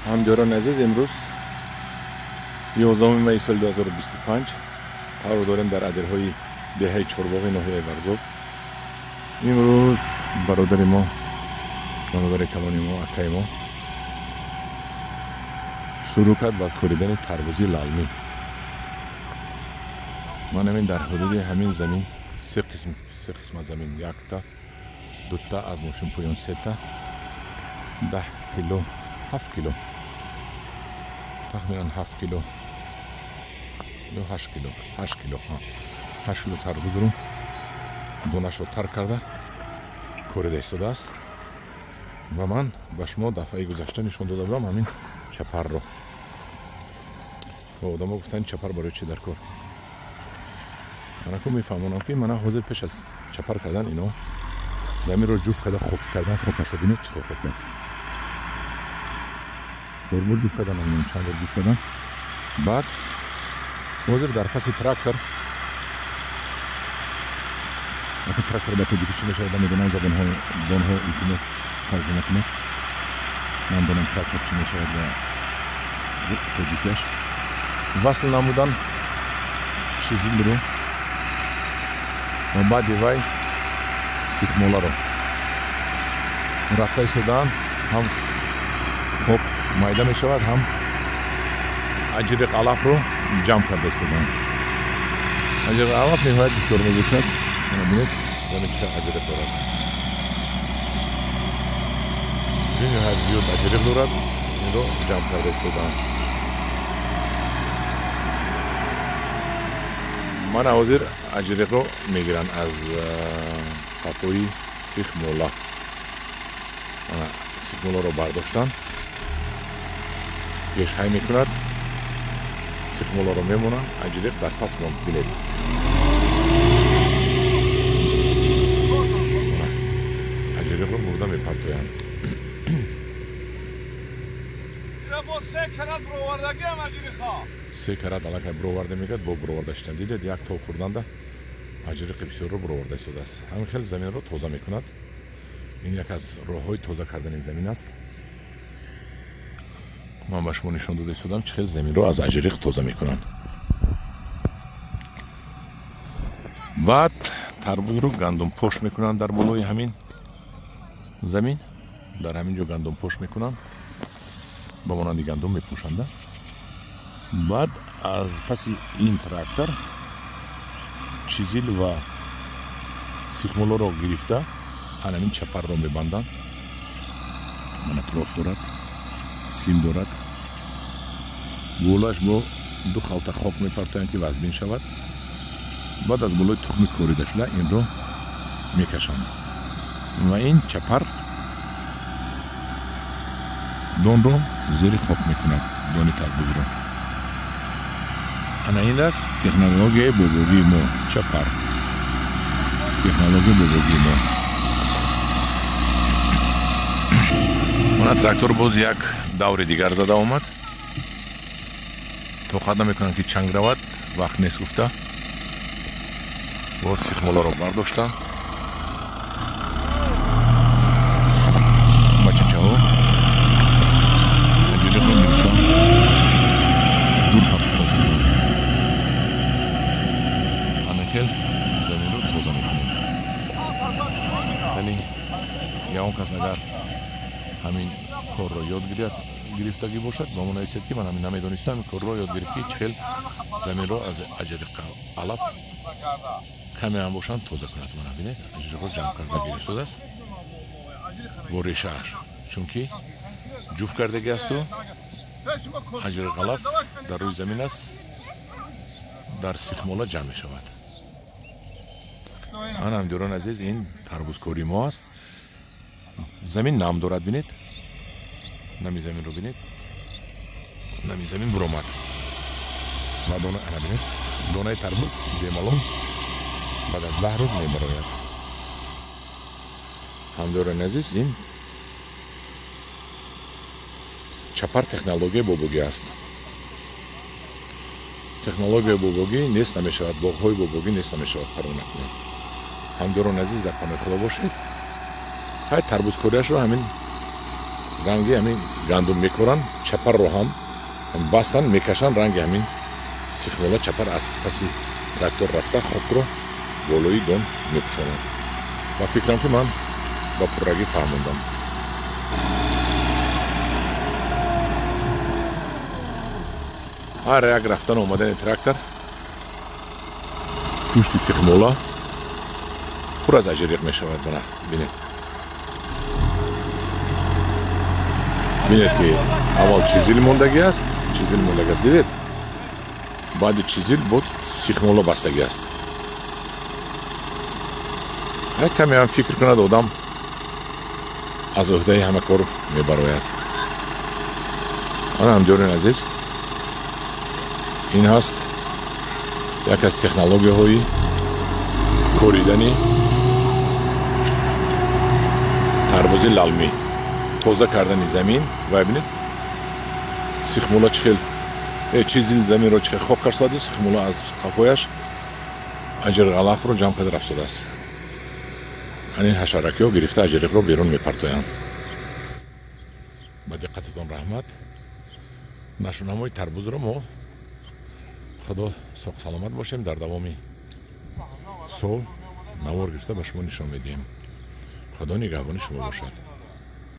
Ҳамдиёрони азиз, имрӯз 11 май соли 2025 қарор дорем дар адирҳои деҳаи Чорбоғи ноҳияи Варзоб. Имрӯз бародари мо, бародари калони мо, акаи мо шурӯъ кард ба коридани тарбузи лалмӣ. Ман ҳамин дар ҳудуди ҳамин замин се қисм аз замин, якта, дута, аз мошин поён сета, 10 кило, 7 кило, тахминан 7 кило ё 8 кило, 8 кило, 8 кило тарбузро донашро тар карда корида истодааст. Ва ман ба шумо дафъаи гузашта нишон дода будам ҳамин чапарро. Ва одамо гуфтанд, чапар барои чи дар кор? Манаку мефаҳмонам, ки мана ҳозир пеш аз чапар кардан ино заминро ҷуфт карда хок кардан. Хокашро бинед, чӣ хел хок аст. Чорбор ҷуфт кардан, намедонам чанд бор ҷуфт кардан. Баъд ҳозир дар паси трактор, трактор ба тоҷикӣ чӣ мешавад намедонам, забонҳо донҳо илтимос тарҷума кунед. Ман донам трактор чӣ мешавад ба тоҷикиаш. Васл намудан чизилро ва баъди вай сихмоларо рафта истодаанд. Ҳам хок майда мешавад, ҳам аҷриқ алафро ҷамъ карда истодаанд. Аҷриқ алаф ниҳоят бисёр мебошад. Бинед, замин чӣ қадр аҷриқ дорад, бениҳоят зиёд аҷриқ дорад. Инро ҷамъ карда истодаанд. Мана ҳозир аҷриқро мегиранд аз қафои сихмола. Мана сихмоларо бардоштанд, пешҳай мекунад, сихмоларо мемонанд, аҷриқ дар пас монд. Бинед, аҷриқро бурда мепартоянд. Се карат аллакай бироварда мегӯяд, бо бироварда шидан. Дидед, як тов хӯрданда аҷриқи бисёрро бироварда истодааст. Ҳамин хел заминро тоза мекунад. Ин як аз роҳҳои тоза кардани замин аст. Ман ба шумо нишон дода истодам, чӣ хел заминро аз аҷриқ тоза мекунанд. Баъд тарбузро гандумпош мекунанд дар болои ҳамин замин. Дар ҳамин ҷо гандумпош мекунанд, ба монанди гандум мепӯшанда. Баъд аз паси ин трактор чизил ва сихмолоро гирифта ҳамин чапарро мебанданд. Мана трос дорад, сим дорад. Болоаш бо ду халта хок мепартоянд, ки вазмин шавад. Баъд аз болои тухми корида шуда инро мекашанд ва ин чапар донро зери хок мекунад, дони тарбузро. Ана ин аст технологияи бобогии мо, чапар, технологияи бобогии мо. Мана трактор боз як даври дигар зада омад. Тоқат намекунанд, ки чанг равад, вақт нест гуфта. Боз сихмоларо бардоштанд. Бачачаҳо аҷриқро гирифтанд, дур партофта истоданд. Ана хел заминро тоза мекунем. Яъне ягон кас агар ҳамин корро ёд гирифтагӣ бошад, ба мо нависед, ки ман ҳамин намедонистам, ин корро ёд гирифт, ки чӣ хел заминро аз аҷриқ алаф каме ҳам бошанд тоза кунад. Мана бинед, аҷриқро ҷамъ карда гирифтодааст бо решааш, чунки ҷуфт кардагӣ асту аҷриқ алаф дар рӯи замин аст, дар сихмола ҷамъ мешавад. Ана ҳамдиёрони азиз, ин тарбузкории мо аст. Замин нам дорад, бинед, нами заминро бинед, нами замин буромад. Ва дона, ана бинед, донаи тарбуз бемалол баъд аз 10 рӯз мебарояд. Ҳамдиёрони азиз, ин чапар технологияи бобогӣ аст. Технологияи бобогӣ нест намешавад, боғҳои бобогӣ нест намешавад, парво накунед. Ҳамдиёрони азиз, дар паноҳи Худо бошед. Хай, тарбузкориашро ҳамин Ранги ҳамин гандум мекоранд, чапарро ҳам бастанд, мекашанд, ранги ҳамин сихмола чапар аз паси трактор рафта хокро болои дон мепӯшонад. Ба фикрам ки ман ба пуррагӣ фаҳмондам. Ҳар як рафтан омадани трактор пушти сихмола пур аз аҷриқ мешавад. Мана бинед, бинед ки аввал чизил мондагӣ аст, чизил мондагӣ аст, дидед? Баъди чизил буд сихмола бастагӣ аст. Як каме ҳам фикр кунад одам, аз ӯҳдаи ҳама кор мебарояд. Ана ҳамдиёрин азиз, ин ҳаст як аз технологияҳои коридани тарбузи лалмӣ, тоза кардани замин. Ва бинед, сихмола чӣ хел чизил заминро чӣ хел хок карсаду сихмола аз қафояш аҷирғалафро ҷамъ карда рафтодааст. Ҳанин ҳашаракиҳо гирифта аҷириқро берун мепартоянд. Ба диққататон раҳмат. Нашунамои тарбузро мо худо соқ саломат бошем, дар давоми сол навор гирифта ба шумо нишон медиҳем. Худо нигаҳбони шумо бошад.